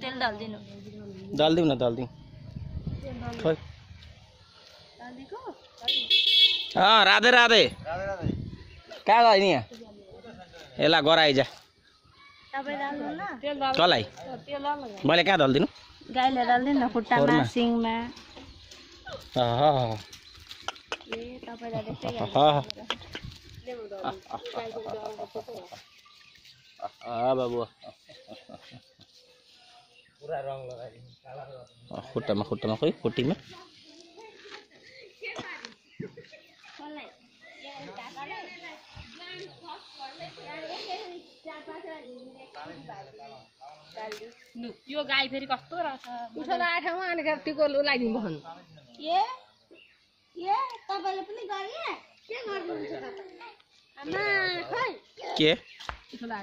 तेल डाल दिनु डाल दिउँ न डाल दिउँ खोइ राधे राधे कहाँ गयो नि यहाँ यसलाई गराइजा कसलाई मैले कहाँ दल्दिनु गाईलाई डाल्दिनु न खुट्टामा सिङमा बाबु पुरा रङ लगाइदिनु खुट्टामा खुट्टामा खोइ खुट्टीमा यो गाई फेरि कस्तो रहेछ उठला ठाउँमा अनि टिको लगाइदिनु भन् ए तपाईले पनि गरे के गर्नुहुन्छ तपाईँ आमा खै के उठला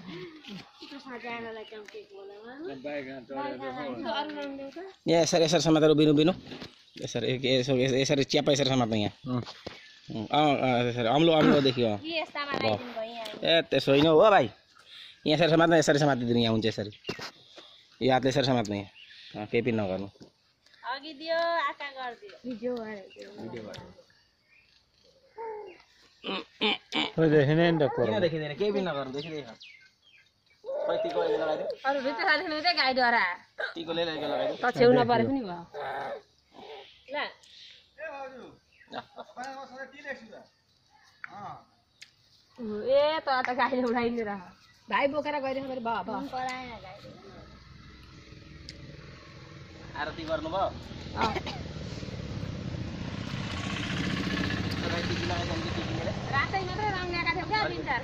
सजानलाई चम्केको होला यहाँ यसरी समातेर उभिनु उभिनु यसरी च्यापा यसरी समात्नु यहाँ यसरी अम्लो अम्लो देखियो ए त्यसो होइन हो भाइ यहाँ यसरी समात्नु यसरी समातिदिनु यहाँ हुन्छ यसरी यो हातले यसरी समात्नु यहाँ केही पनि नगर्नु अघि दियो आका गर्दियो भिडियो देखिँदैन नि त किन देखिँदैन केही पनि नगर्नु देखिँदैन खै टिको लगाइदिनु अरू भित्र राख्नु चाहिँ गाईद्वारा टिकोले लगाइदिनु त छेउ नपरे पनि भयो ल ए त गाईले उडाइदिनु र भाइ बोकेर गइदिनु फेरि भयो आरती गर्नुभयो रातै मात्रै रङ ल्याएका थियौ क्या तिन चार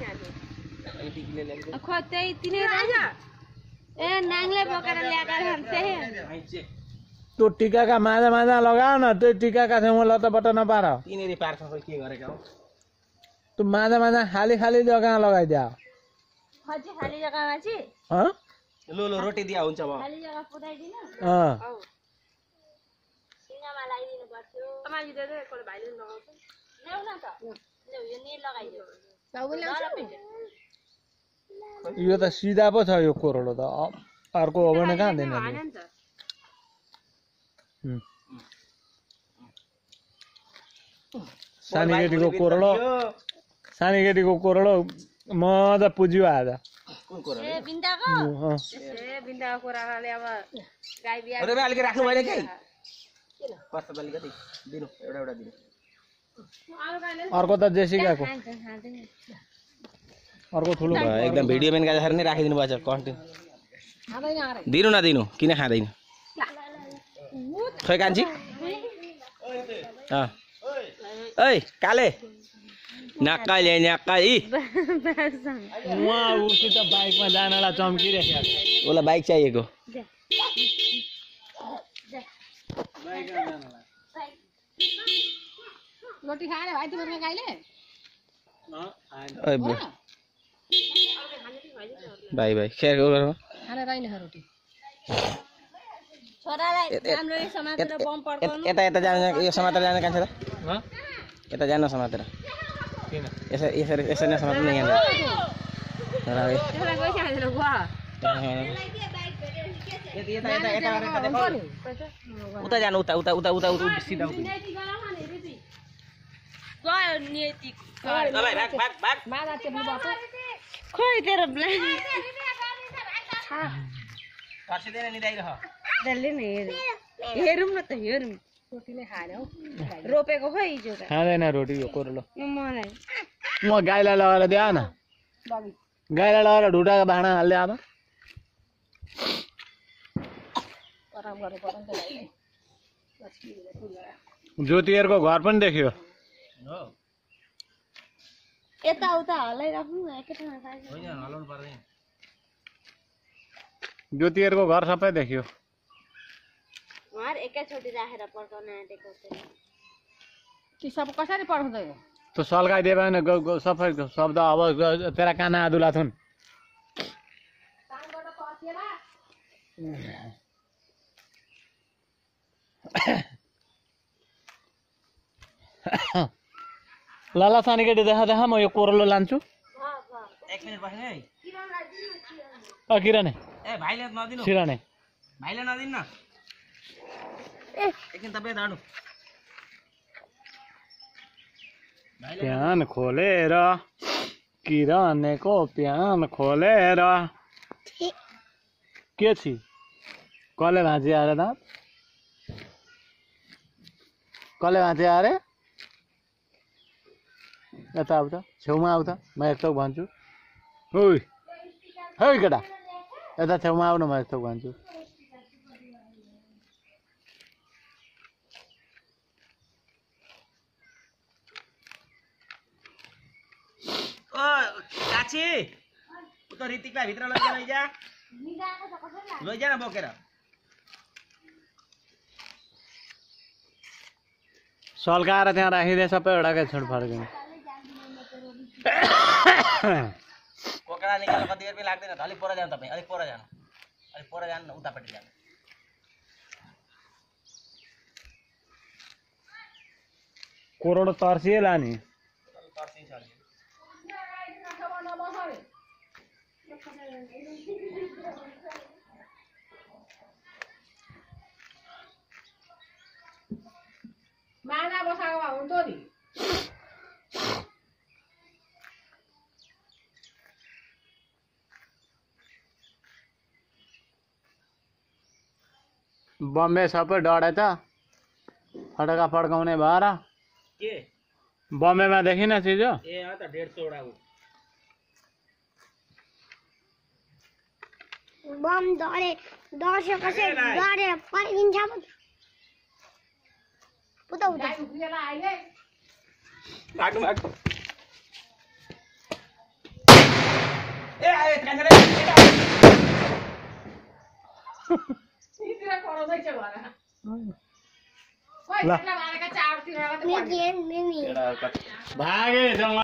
त्यही तिनीहरू ए नाङले बोकेर ल्याएका रहन्छ त्यो टिकाका माझा माझा लगाओ न त्यो टिकाका छेउमा लतपट नपार तिनीहरू पार्छ खोइ के गरेका हो त्यो माझा माझा खाली खाली जग्गा लगाइदिया खजी खाली जग्गामा चाहिँ लो रोटी दिया हुन्छ अब खाली जग्गा पुदाइदिनु सिङामा लगाइदिनु पर्थ्यो समाजि दे दे एकपल्ट भाइले लगाउँछ ल्याउ न त ल्याउ यो नि लगाइदिनु यो त सिधा पो छ यो कोरलो त अर्को हो भने कहाँ दिने सानी केटीको कोरलो मजा पुज्यो आज बिन्दाको कोराले अब गाई बिहा अलिकति राख्नु भएन के कस्तो अलिकति दिनु एउटा दिनु अर्को त जेसिकाको अर्को ठुलो एकदम भिडियो मेन गाडी नै राखिदिनु भएको छ कन्टेन्ट दिनु नदिनु किन खाँदैन खै कान्छी ओइ काले नक्काले नक्काई उहाँ उसित बाइकमा जानलाई चम्किरहेको उसलाई बाइक चाहिएको रोटी खाएर भाइ तिम्रो गाईले भाइ खेर खाने रहेन रोटी छोरालाई राम्ररी समातेर बम पड्काउनु यता जानु यो समातेर जानु कान्छ त यता जानु समातेर यसरी नै समात्नु यहाँ उता जानु उता उता उता उता उता सिधा खोइ तेरो हेरौँ न त हेरौँ रोटी नै खाएर हौ रोपेको खोइ हिजो त खाँदैन रोटी यो कोरलो मलाई म गाईलाई लगाएर दिए न गाईलाई लगाएर ढुटाको भाँडा हाल्दै अब ज्योतिहरूको घर पनि देख्यो यताउता हलाइराख्नु न एकैठाउँमा ज्योतिहरूको घर सबै देख्यो उहाँहरू एकैचोटि राखेर पड्काउन आँटेको ती सब कसरी पड्काउँदै त्यो सल्काइदियो भने सबै शब्द अब तेरा काना आदुला थुन लाला सानी केटी देखा देखा म यो कोरलो लान्छु एक मिनट बस्नु है किरण ए भाइले नदिनु सिराने भाइले नदिन्न एकछिन तपाईँ दाडु प्यान खोलेर किरानेको प्यान खोलेर के छि कसले भाँची आएर दाँत कसले भाँची आएर यता आऊ त छेउमा आऊ त म यस्तो भन्छु ओइ है केटा यता छेउमा आउनु म यस्तो भन्छु ओ काछी उ त ऋतिका भित्र लैजा न बोकेर सल्काएर त्यहाँ राखिदिए सबै एउटाकै छोड फर्किने बोकेर निकाल्नु कति बेर पनि लाग्दैन अलिक पर जानु तपाईँ अलिक पर जानु न उतापट्टि जानु कोरोडो तर्सिए लाने माना बसाएको भए हुन्थ्यो नि बम्बे सबै डढेछ फटका फड्काउने भएर के बम्बेमा देखिन चिज ए अँ त 150 वटा बम दर्शकसे डरे परिन्छ पुता उता भाग्नु ए आए कान्छा भागे